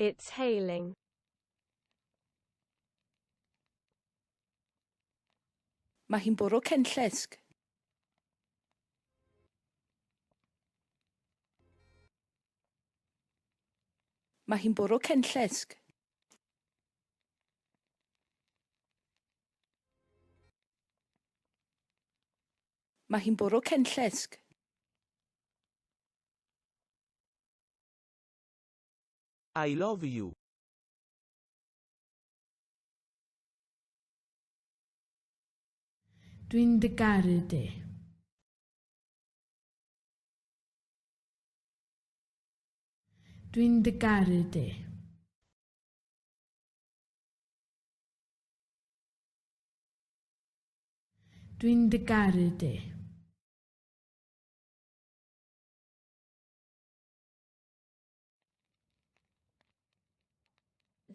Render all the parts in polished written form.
It's hailing. Mae hi'n bwrw cenllysg. Mae hi'n bwrw cenllysg. Mae hi'n bwrw cenllysg. I love you. Dwi'n dy garu di. Dwi'n dy garu di. Dwi'n dy garu di.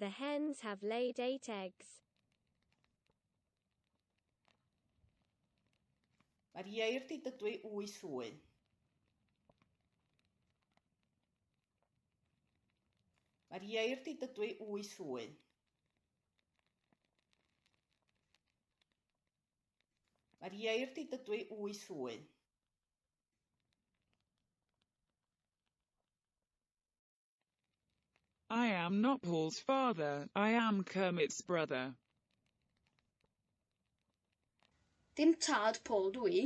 The hens have laid 8 eggs. Mae'r ieir 'di dydwy wyth wy. Mae'r ieir 'di dydwy wyth wy. Mae'r ieir 'di dydwy wyth wy. I am not Paul's father, I am Kermit's brother. Dim tad Paul dw i.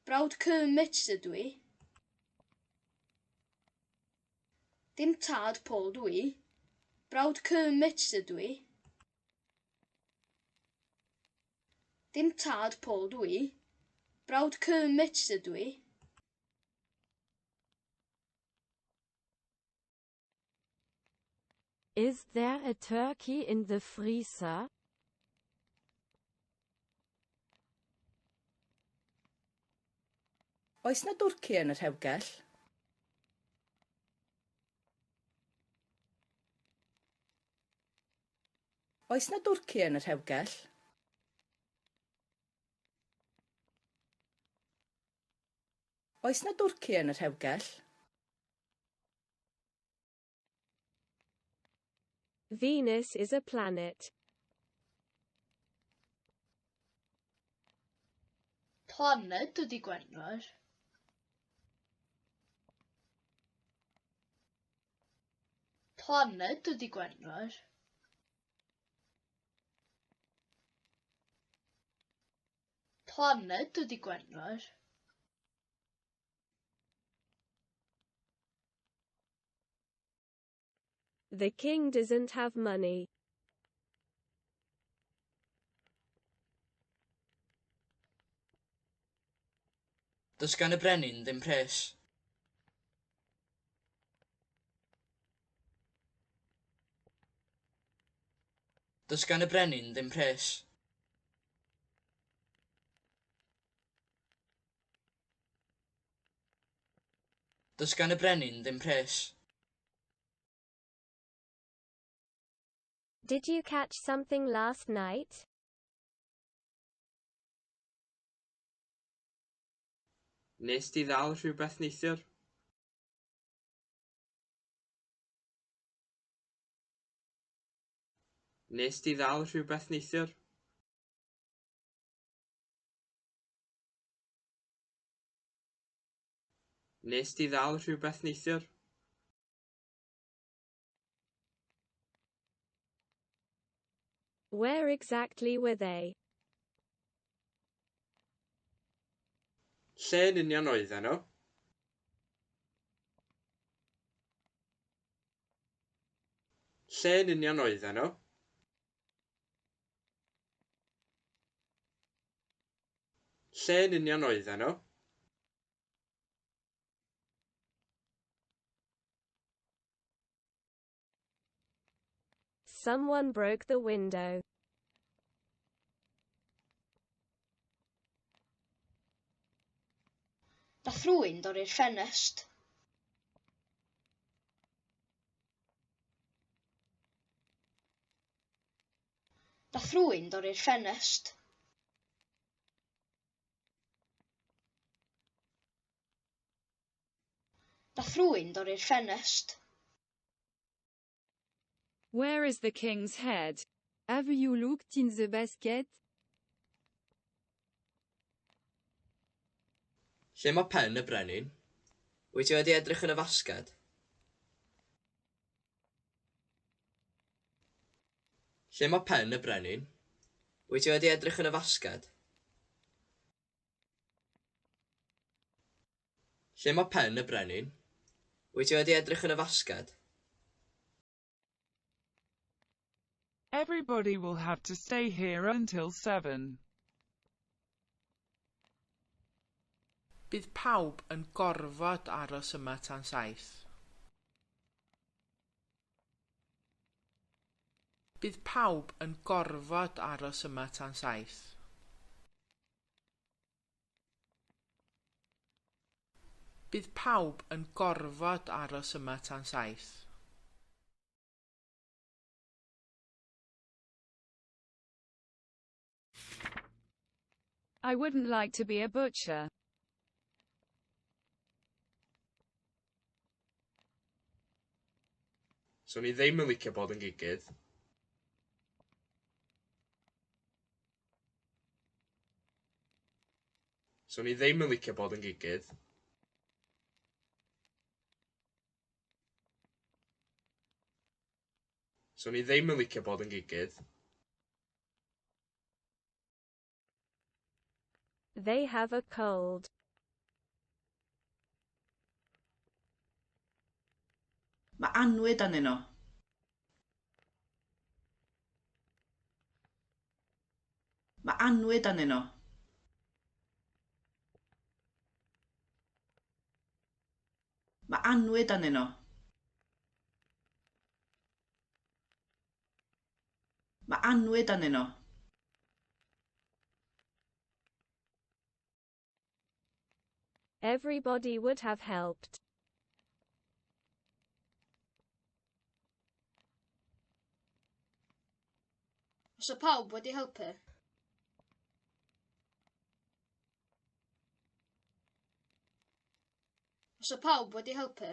Brawd Kermit ydw i. Dim tad Paul dw i. Brawd Kermit ydw i. Dim tad Paul dw i. Brawd Kermit ydw i. Is there a turkey in the freezer? Oes 'na dwrci yn y rhewgell? Oes 'na dwrci yn y rhewgell? Oes 'na dwrci yn y rhewgell? Venus is a planet. Planed ydy Gwener. Planed ydy Gwener. Planed ydy Gwener. The king doesn't have money. Does gan y brenin ddim pres. Does gan y brenin ddim pres. Does gan y brenin ddim pres. Did you catch something last night? Nes di ddal rhywbeth neithiwr? Nes di ddal rhywbeth neithiwr? Nes di ddal rhywbeth neithiwr? Where exactly were they? Lle yn union oedden nhw? Lle yn union oedden nhw? Lle yn union oedden nhw? Someone broke the window. Nath rhywun dorri'r ffenest. Nath rhywun dorri'r ffenest. Nath rhywun dorri'r ffenest. Where is the king's head? Have you looked in the basket? Lle mae pen y brenin? Wyt ti wedi edrych yn y fasged? Lle mae pen y brenin? Wyt ti wedi edrych yn y fasged? Lle mae pen y brenin? Wyt ti wedi edrych yn y fasged? Everybody will have to stay here until 7. Bydd pawb yn gorfod aros yma tan 7. Bydd pawb yn gorfod aros yma tan 7. Bydd pawb yn gorfod aros yma tan 7. I wouldn't like to be a butcher. Swn i ddim yn licio bod yn gigydd. Swn i ddim yn licio bod yn gigydd. Swn i ddim yn licio bod yn gigydd. They have a cold. Mae annwyd arnyn nhw. Mae annwyd arnyn nhw. Mae annwyd arnyn nhw. Mae annwyd arnyn nhw. Everybody would have helped. Os y pawb wedi helpu. Os y pawb wedi helpu.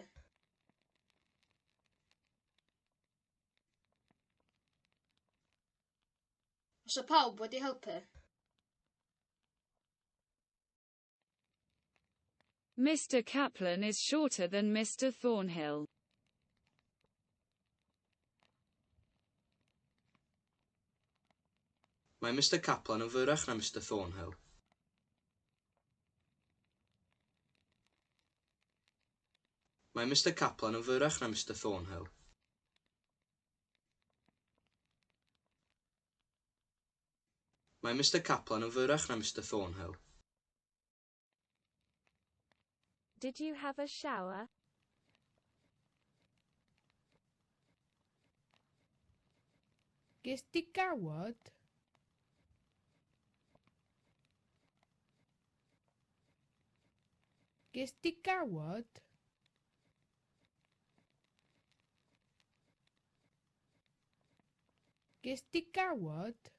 Os y pawb wedi helpu. Mr. Kaplan is shorter than Mr. Thornhill. Mae Mr Kaplan yn fyrrach na Mr Thornhill. Mae Mr Kaplan yn fyrrach na Mr Thornhill. Mae Mr Kaplan yn fyrrach na Mr Thornhill. Did you have a shower? Ges di gawod? Ges di gawod? Ges di gawod?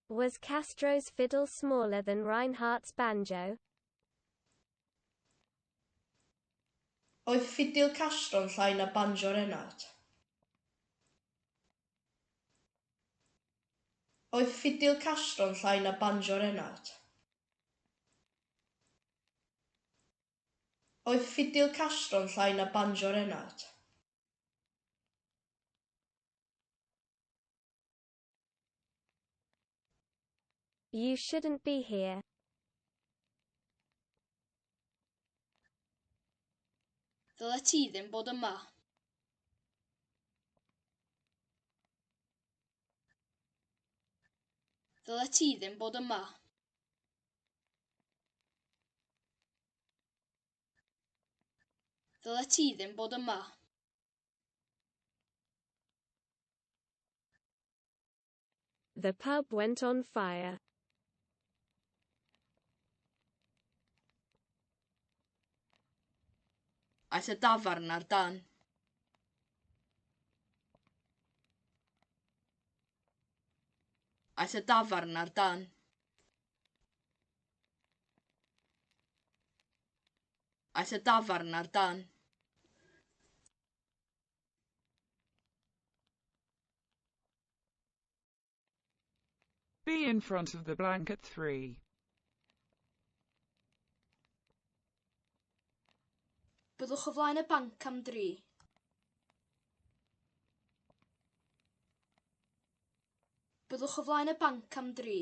Was Castro's fiddle smaller than Reinhardt's banjo? Oedd ffidil Castro'n llai na banjo Reinhardt? Oedd ffidil Castro'n llai na banjo Reinhardt? Oedd ffidil Castro'n llai na banjo Reinhardt? You shouldn't be here. Ddylet ti ddim bod yma. Ddylet ti ddim bod yma. Ddylet ti ddim bod yma. The pub went on fire. Aeth y dafarn ar dân. Aeth y dafarn ar dân. Aeth y dafarn ar dân. Be in front of the blank at 3. Byddwch o flaen y banc am dri. Byddwch o flaen y banc am dri.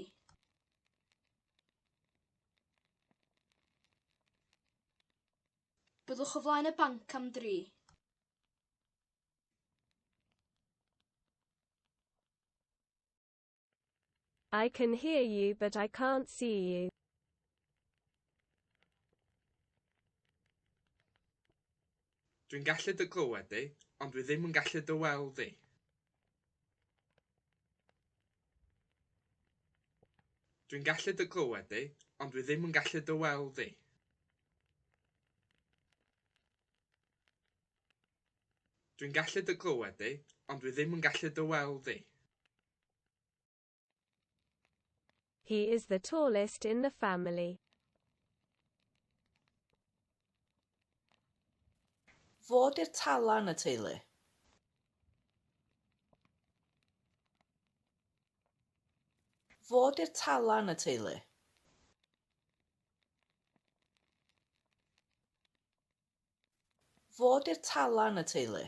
Byddwch o flaen y banc am dri. I can hear you but I can't see you. Dwi'n gallu dy glywed di, ond dwi ddim yn gallu dy weld di. Dwi'n gallu dy glywed di, ond dwi ddim yn gallu dy weld di. Dwi'n gallu dy glywed di, ond dwi ddim yn gallu dy weld di. He is the tallest in the family. Fo 'di'r tala yn y teulu. Fo 'di'r tala yn y teulu. Fo 'di'r tala yn y teulu.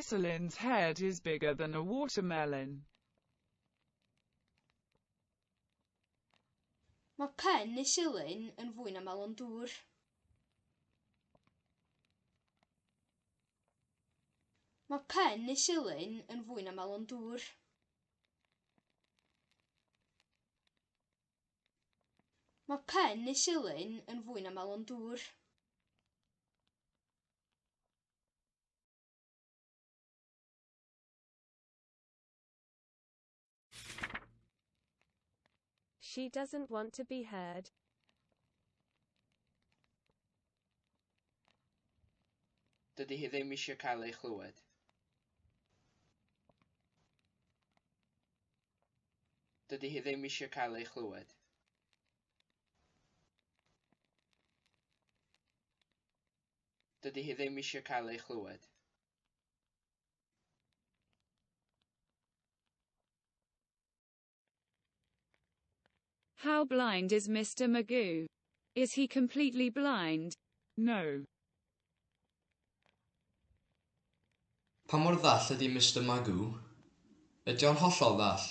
Iselin's head is bigger than a watermelon. Mae pen Iselin yn fwy na melon dŵr. Mae pen Iselin yn fwy na melon dŵr. Mae pen Iselin yn fwy na melon dŵr. She doesn't want to be heard. Dydy hi ddim eisiau cael ei chlywed. Dydy hi ddim eisiau cael ei chlywed. Dydy hi ddim eisiau cael ei chlywed. How blind is Mr. Magoo? Is he completely blind? No. Pa mor ddall ydy Mr. Magoo? Ydy o'n hollol ddall?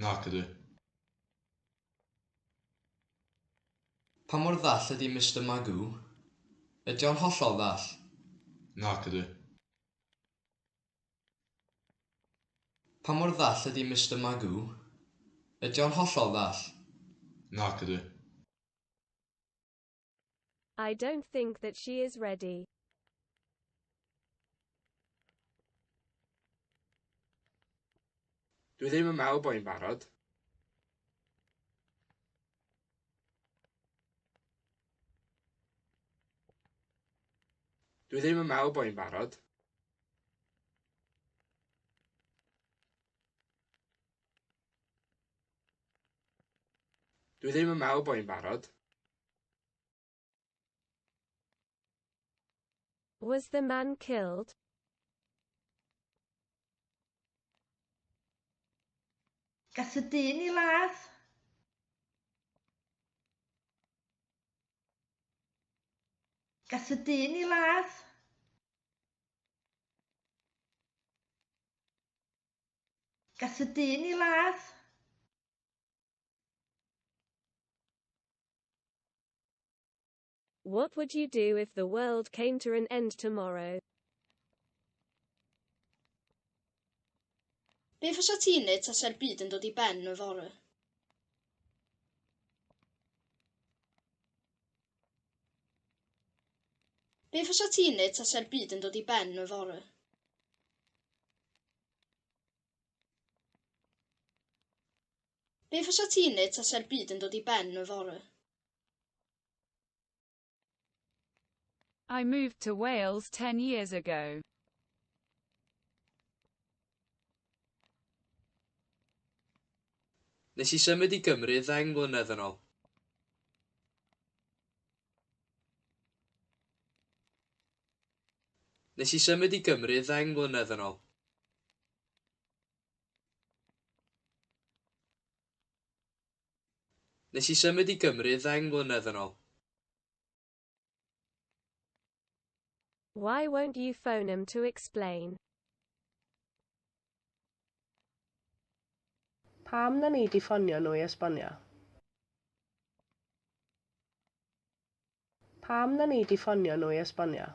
Nac ydw. Pa mor ddall ydy Mr. Magoo? Ydy o'n hollol ddall? Nac ydw. Pa mor ddall ydy Mr. Magoo? Ydy o'n hollol ddall? Nac ydw. I don't think that she is ready. Dwi ddim yn meddwl bod hi'n barod. Dwi ddim yn meddwl bod hi'n barod. Dwi ddim yn meddwl bod hi'n barod. Was the man killed? Gath y dyn ei ladd? Gath y dyn ei ladd? Gath y dyn ei ladd? What would you do if the world came to an end tomorrow? Be fysa ti'n neud tasa'r byd yn dod i ben yfory? Be fysa ti'n neud tasa'r byd yn dod i ben yfory? Be fysa ti'n neud tasa'r byd yn dod i ben yfory? I moved to Wales 10 years ago. Nes i symud i Gymru ddeng mlynedd yn ôl. Nes i symud i Gymru ddeng mlynedd yn ôl. Nes i symud i Gymru ddeng mlynedd yn ôl. Why won't you phone 'em to explain? Pam na nei di ffonio nhw i esbonio? Pam na nei di ffonio nhw i esbonio?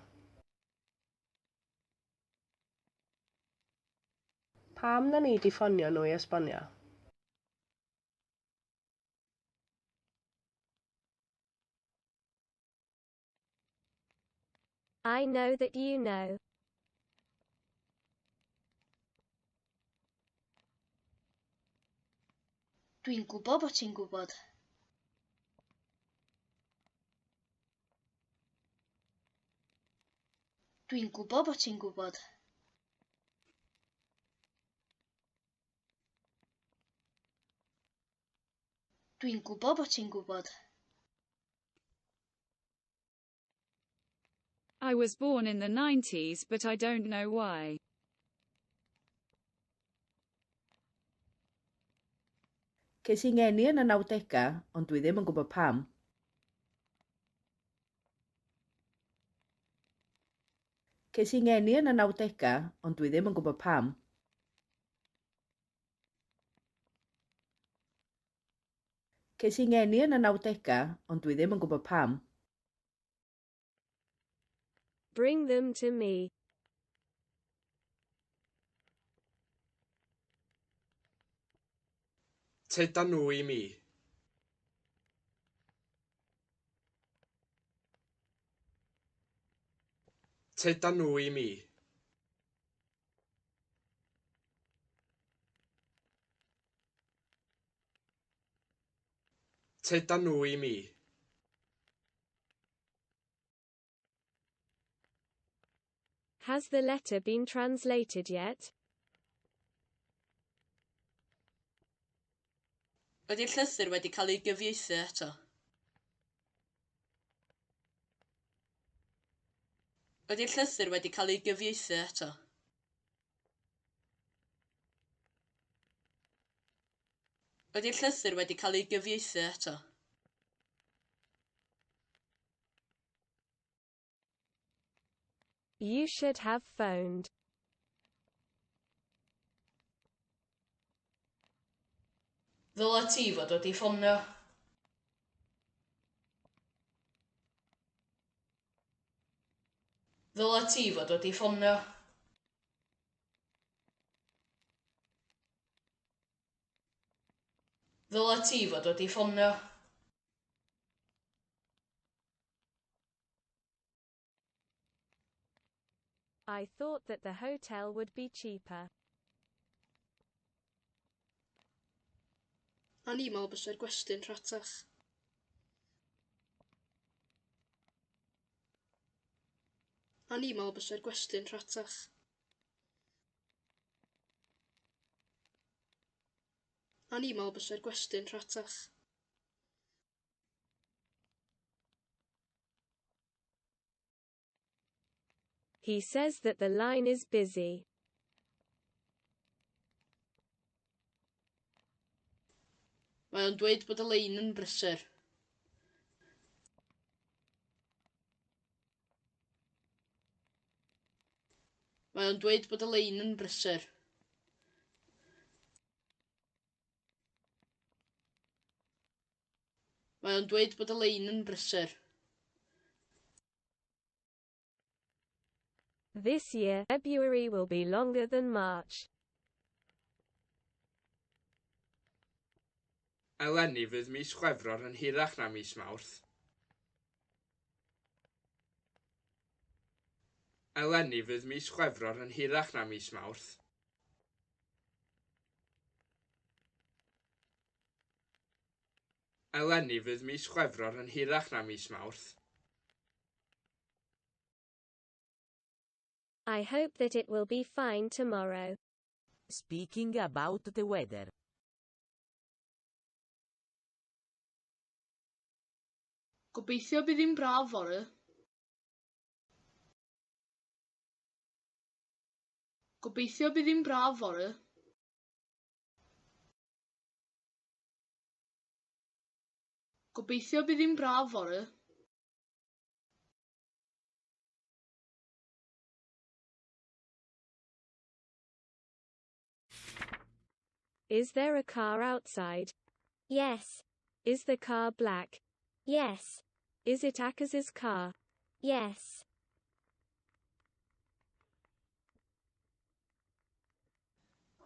Pam na nei di ffonio nhw i esbonio? I know that you know. Dwi'n gwybod bod ti'n gwybod. Dwi'n gwybod bod ti'n gwybod. Dwi'n gwybod bod ti'n gwybod. I was born in the 90s but I don't know why. Ces i ngeni yn y nawdegau, ond dwi ddim yn gwybod pam. Ces i ngeni yn y nawdegau, ond dwi ddim yn gwybod pam. Ces i ngeni yn y nawdegau, ond dwi ddim yn gwybod pam. Bring them to me. Tyda nhw i mi. Tyda nhw i mi. Tyda nhw i mi. Has the letter been translated yet? Ydy'r llythyr wedi cael ei gyfieithu eto? Ydy'r llythyr wedi cael ei gyfieithu eto? Ydy'r llythyr wedi cael ei gyfieithu eto? You should have phoned. Ddyla ti fod wedi ffonio. Ddyla ti fod wedi ffonio. Ddyla ti fod wedi ffonio. I thought that the hotel would be cheaper. O'n i'n meddwl bysa'r gwesty'n rhatach. O'n i'n meddwl bysa'r gwesty'n rhatach. O'n i'n meddwl bysa'r gwesty'n rhatach. He says that the line is busy. Mae o'n dweud bod y lein yn brysur. Mae o'n dweud bod y lein yn brysur. Mae o'n dweud bod y lein yn brysur. This year, February will be longer than March. Eleni fydd mis Chwefror yn hirach na mis Mawrth. Eleni fydd mis Chwefror yn hirach na mis Mawrth. Eleni fydd mis Chwefror yn hirach na mis Mawrth. I hope that it will be fine tomorrow. Speaking about the weather. Gobeithio bydd hi'n braf fory. Gobeithio bydd hi'n braf fory. Gobeithio bydd hi'n braf fory. Is there a car outside? Yes. Is the car black? Yes. Is it Akaz's car? Yes.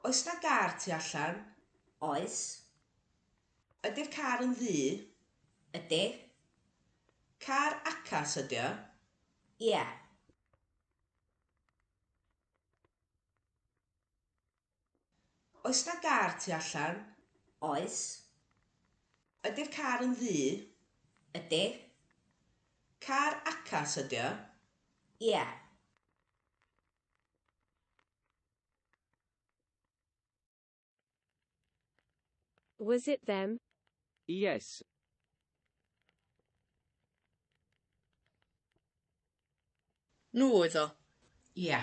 Oes 'na gar tu allan? Oes. Ydy'r car yn ddu? Ydy. Car Acas ydy o? Ia. Oes 'na gar tu allan? Oes. Ydy'r car yn ddu? Ydy. Car Acas ydy o? Ia. Was it them? Yes. Nhw oedd o. Ia.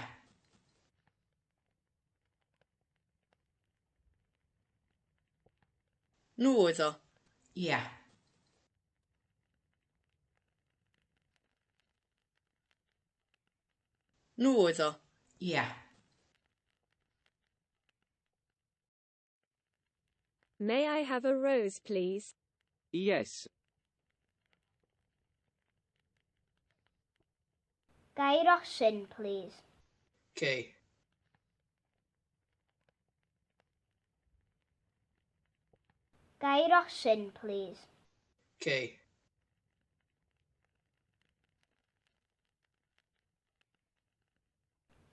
Nhw oedd o. Ia. Nhw oedd o. Ia. May I have a rose, please? Yes. Ga i rosyn, plîs? Cei. Ga i rosyn, plîs? Cei.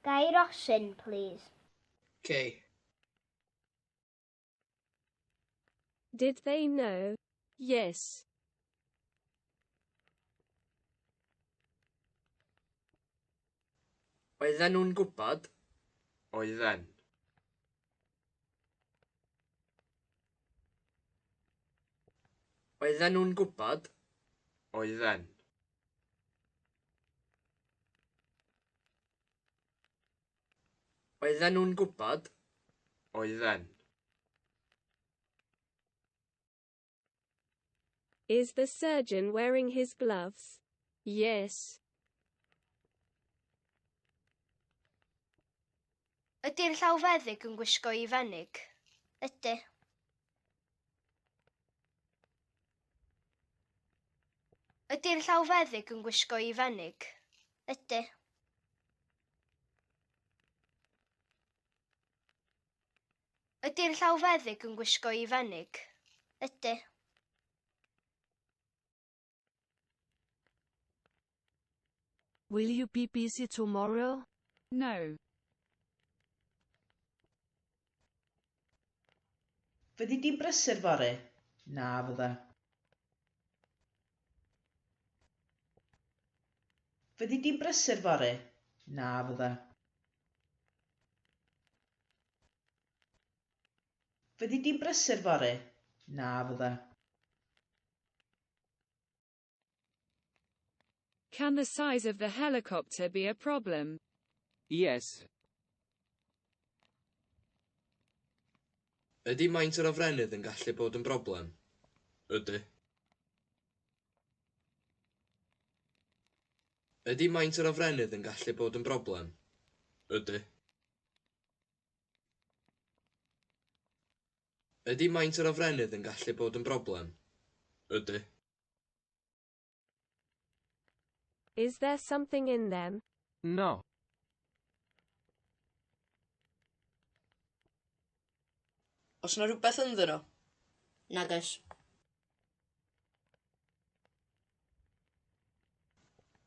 Ga i rosyn, plîs? Cei. Did they know? Yes. Oedden nhw'n gwybod? Oedden. Oedden nhw'n gwybod? Oedden. Oedden nhw'n gwybod? Oedden. Is the surgeon wearing his gloves? Yes. Ydy'r llawfeddyg yn gwisgo ei fenig? Ydy. Ydy'r llawfeddyg yn gwisgo ei fenig? Ydy. Ydy'r llawfeddyg yn gwisgo ei fenig? Ydy. Will you be busy tomorrow? No. Fyddi di'n brysur fory? Na fydda. Fyddi di'n brysur fory? Na fydda. Fyddi di'n brysur fory? Na fydda. Can the size of the helicopter be a problem? Yes. Ydy maint yr hofrennydd yn gallu bod yn broblem? Ydy. Ydy maint yr hofrennydd yn gallu bod yn broblem? Ydy. Ydy maint yr hofrennydd yn gallu bod yn broblem? Ydy. Is there something in them? No. Oes 'na rywbeth ynddyn nhw? Nagoes.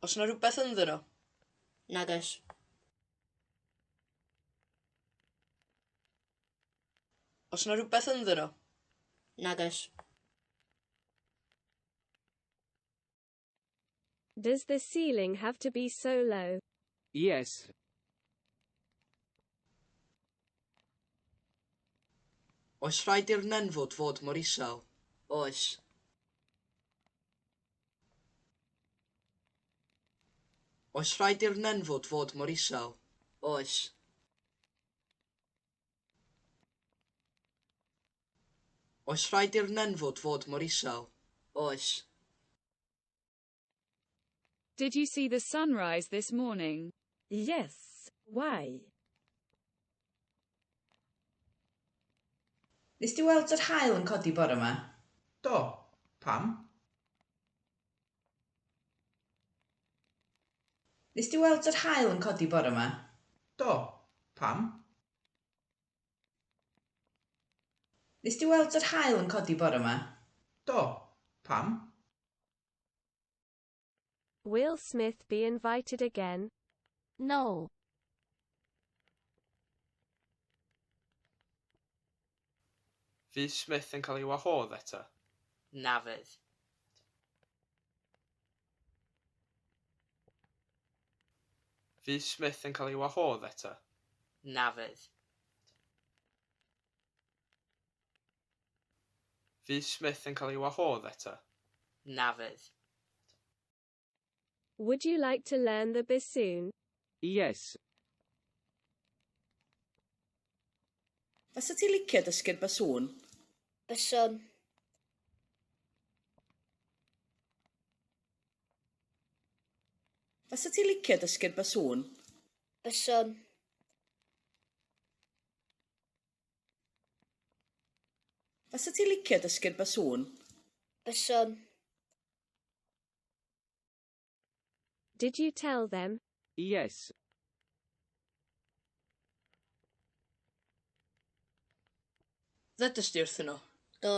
Oes 'na rywbeth ynddyn nhw? Nagoes. Oes 'na rywbeth ynddyn nhw? Nagoes. Does the ceiling have to be so low? Yes. Oes rhaid i'r nenfwd fod mor isel? Oes. Oes rhaid i'r nenfwd fod mor isel? Oes. Oes rhaid i'r nenfwd fod mor isel? Oes. Did you see the sunrise this morning? Yes, why? Nes di weld yr haul yn codi bore 'ma? Do. Pam? Nes di weld yr haul yn codi bore 'ma? Do. Pam? Nes di weld yr haul yn codi bore 'ma? Do. Pam? Will Smith be invited again? No. Fydd Smith yn cael ei wahodd eto? Na fydd. Fydd Smith yn cael ei wahodd eto? Na fydd. Fydd Smith yn cael ei wahodd eto? Na fydd. Would you like to learn the bassoon? Yes. Fysa ti licio dysgu'r basŵn? Byswn. Fysa ti licio dysgu'r basŵn? Byswn. Fysa ti licio dysgu'r basŵn? Byswn. Did you tell them? Yes. Ddudest di wrthyn nhw? Do.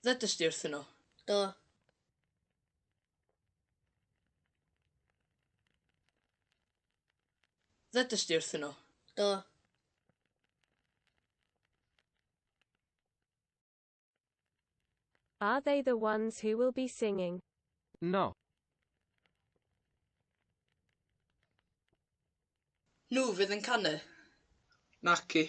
Ddudest di wrthyn nhw? Do. Ddudest di wrthyn nhw? Do. Are they the ones who will be singing? No. Nhw fydd yn canu? Naci.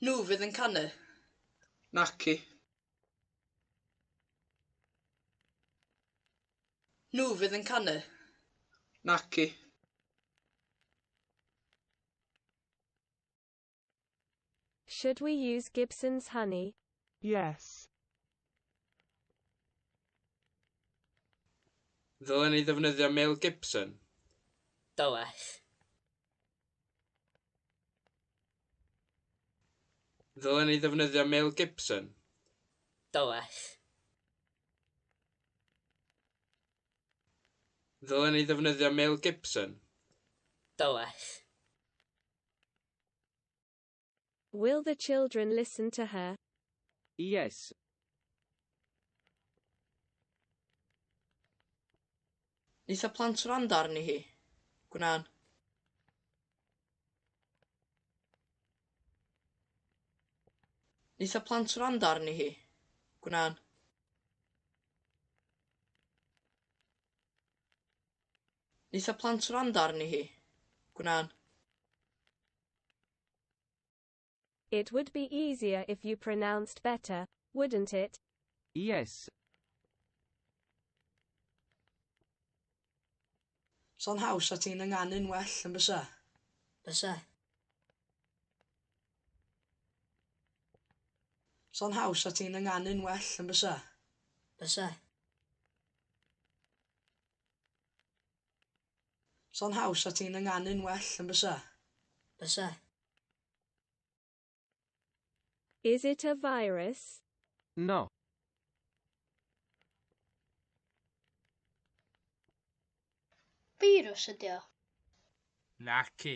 Nhw fydd yn canu? Naci. Nhw fydd yn canu? Naci. Should we use Gibson's honey? Yes. Ddylen ni ddefnyddio Mel Gibson? Dylech. Ddylen ni ddefnyddio Mel Gibson? Dylech. Ddylen ni ddefnyddio Mel Gibson? Dylech. Will the children listen to her? Yes. Neith y plant wrando arni hi? Gwnân. Neith y plant wrando arni hi? Gwnân. Neith y plant wrando arni hi? Gwnân. It would be easier if you pronounced better, wouldn't it? Yes. Sa'n haws 'sa ti'n ynganu'n well yn bysa? Bysa. Sa'n haws 'sa ti'n ynganu'n well yn bysa? Bysa. Sa'n haws 'sa ti'n ynganu'n well yn bysa? Bysa. Is it a virus? No. Firws ydy o. Naci.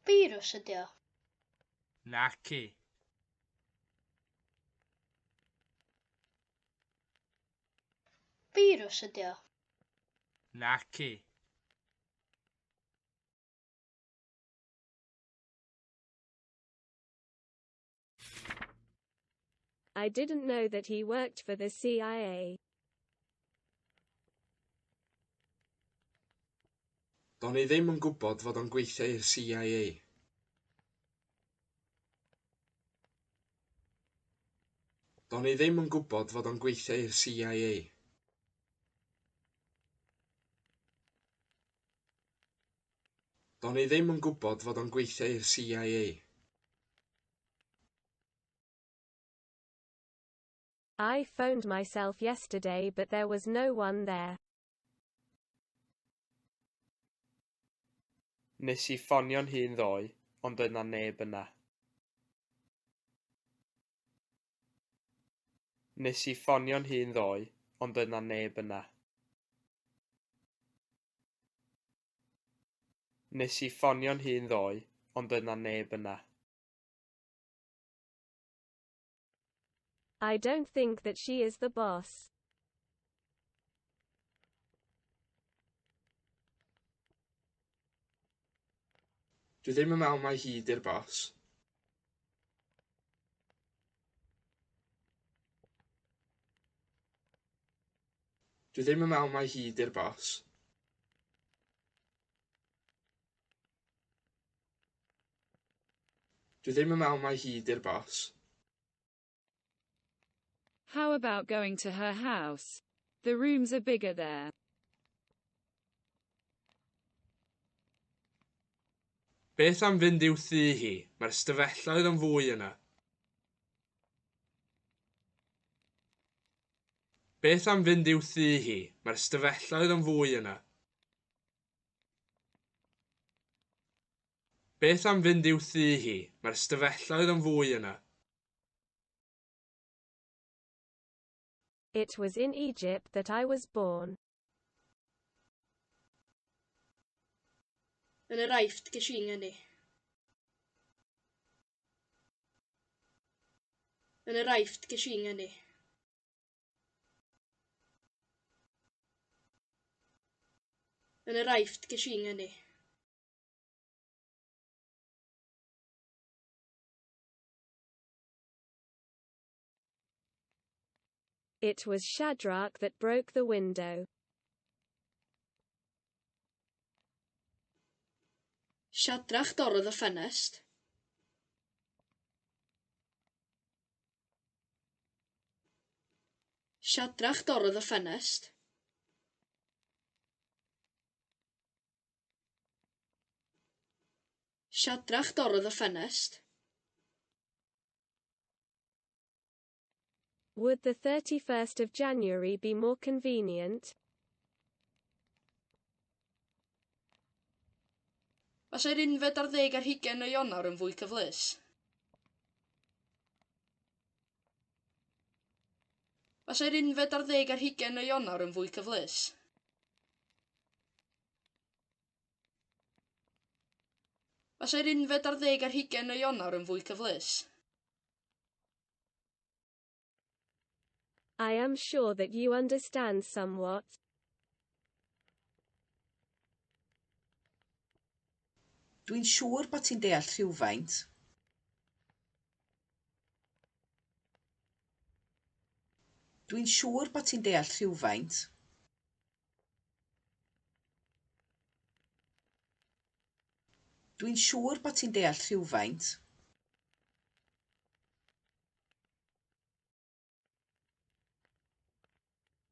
Firws ydy o. Naci. Firws ydy o. Naci. I didn't know that he worked for the CIA. Do'n i ddim yn gwybod fod o'n gweithio i'r CIA. Do'n i ddim yn gwybod fod o'n gweithio i'r CIA. Do'n i ddim yn gwybod fod o'n gweithio i'r CIA. I phoned myself yesterday but there was no one there. Nes i ffonio'n hun ddoe, ond doedd 'na neb yna. Nes i ffonio'n hun ddoe, ond doedd 'na neb yna. Nes i ffonio'n hun ddoe, ond doedd 'na neb yna. I don't think that she is the boss. Dwi ddim yn meddwl mai hi 'di'r bos. Dwi ddim yn meddwl mai hi 'di'r bos. Dwi ddim yn meddwl mai hi 'di'r bos. How about going to her house? The rooms are bigger there. Beth am fynd i'w thŷ hi? Mae'r ystafelloedd yn fwy yna. Beth am fynd i'w thŷ hi? Mae'r ystafelloedd yn fwy yna. Beth am fynd i'w thŷ hi? Mae'r ystafelloedd yn fwy yna. It was in Egypt that I was born. Yn yr Aifft ges i ngeni. Yn yr Aifft ges i ngeni. Yn yr Aifft ges i ngeni. It was Shadrach that broke the window. Siadrach dorrodd y ffenest. Siadrach dorrodd y ffenest. Siadrach dorrodd y ffenest. Would the 31st of January be more convenient? Fasai'r unfed ar ddeg ar hugain o Ionawr yn fwy cyfleus? Fasai'r unfed ar ddeg ar hugain o Ionawr yn fwy cyfleus? Fasai'r unfed ar ddeg ar hugain o Ionawr yn fwy cyfleus? I am sure that you understand somewhat. Dwi'n siŵr bod ti'n deall rhywfaint. Dwi'n siŵr bod ti'n deall rhywfaint. Dwi'n siŵr bod ti'n deall rhywfaint.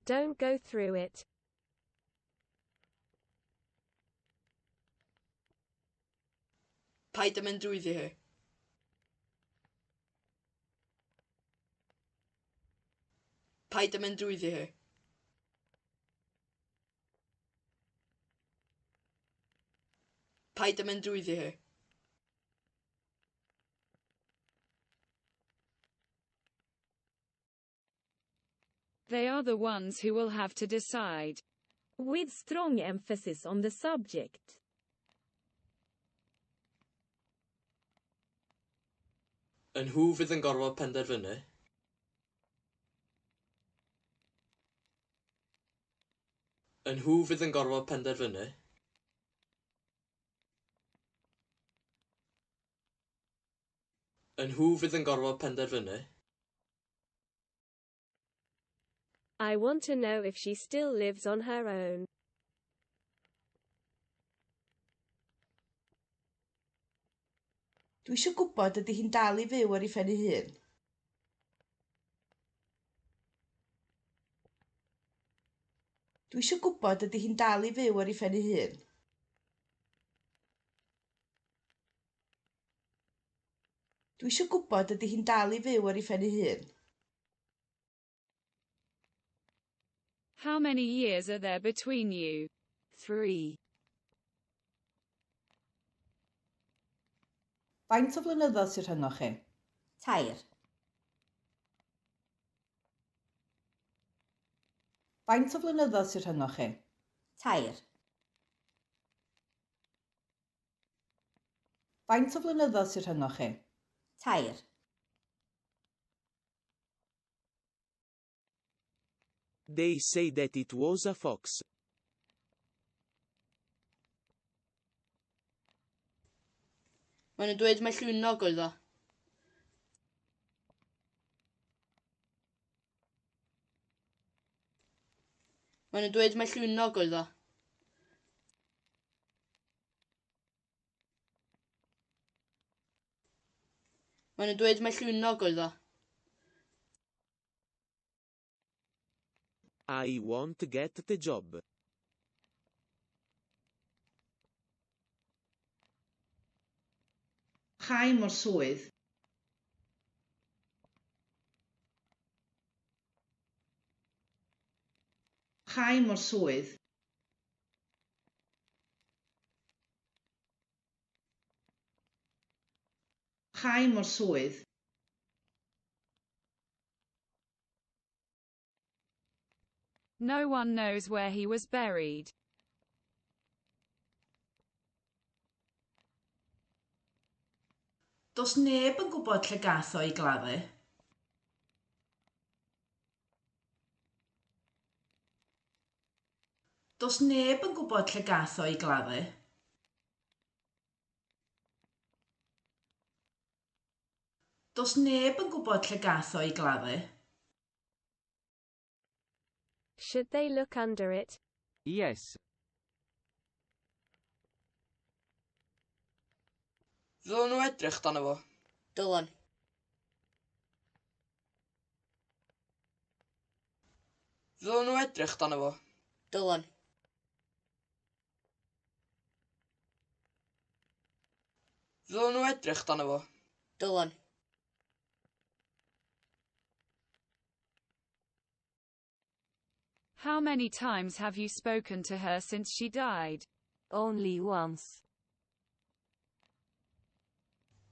Don't go through it. Paid â mynd drwyddi hi. Paid â mynd drwyddi hi. Paid â mynd drwyddi hi. They are the ones who will have to decide. With strong emphasis on the subject. Y nhw fydd yn gorfod penderfynu. Y nhw fydd yn gorfod penderfynu. Y nhw fydd yn gorfod penderfynu. I want to know if she still lives on her own. Dwi isio gwybod ydy hi'n dal i fyw ar ei phen ei hun. Dwi isio gwybod ydy hi'n dal i fyw ar ei phen ei hun. Dwi isio gwybod ydy hi'n dal i fyw ar ei phen ei hun. How many years are there between you? 3. Faint o flynyddoedd sy'n rhyngoch chi? 3. Faint o flynyddoedd sy'n rhyngoch chi? 3. Faint o flynyddoedd sy'n rhyngoch chi? 3. They say that it was a fox. Maen nhw'n dweud mai llwynog oedd o. Maen nhw'n dweud mai llwynog oedd o. Maen nhw'n dweud mai llwynog oedd o. I won't get the job. Cha i mo'r swydd. Cha i mo'r swydd. Cha i mo'r swydd. No one knows where he was buried. Does neb yn gwybod lle gath o ei gladdu. Does neb yn gwybod lle gath o ei gladdu. Does neb yn gwybod lle gath o ei gladdu. Should they look under it? Yes. Ddylen nhw edrych dano fo? Dylan. Ddylen nhw edrych dano fo? Dylan. Ddylen nhw edrych dano fo? Dylan. How many times have you spoken to her since she died? Only once.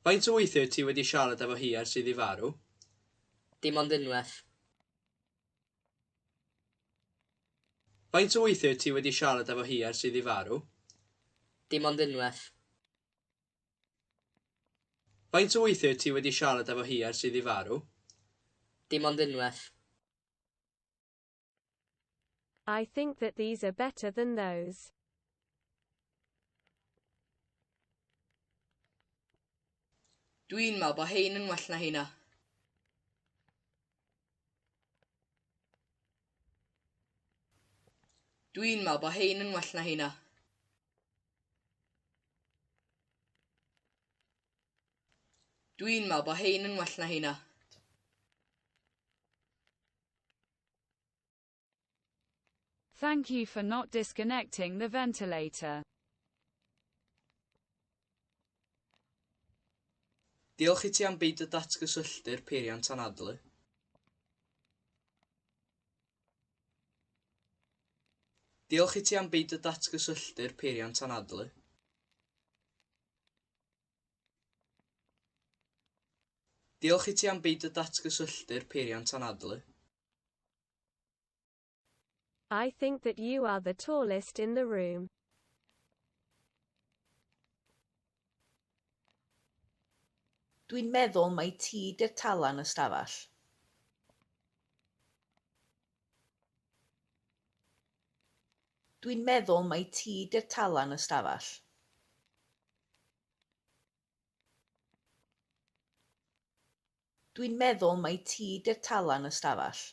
Faint o weithiau wyt ti wedi siarad efo hi ers iddi farw? Dim ond unwaith. Faint o weithiau wyt ti wedi siarad efo hi ers iddi farw? Dim ond unwaith. Faint o weithiau wyt ti wedi siarad efo hi ers iddi farw? Dim ond unwaith. I think that these are better than those. Dwi'n meddwl bod hein yn well na heina. Dwi'n meddwl bod hein yn well na heina. Dwi'n meddwl bod hein yn well na heina. Thank you for not disconnecting the ventilator. Diolch i ti am beidio datgysylltu'r peiriant anadlu. Diolch i ti am beidio datgysylltu'r peiriant anadlu. Diolch i ti am beidio datgysylltu'r peiriant anadlu. I think that you are the tallest in the room. Dwi'n meddwl mai ti 'di'r tala yn y stafell. Dwi'n meddwl mai ti 'di'r tala yn y stafell. Dwi'n meddwl mai ti 'di'r tala yn y stafell.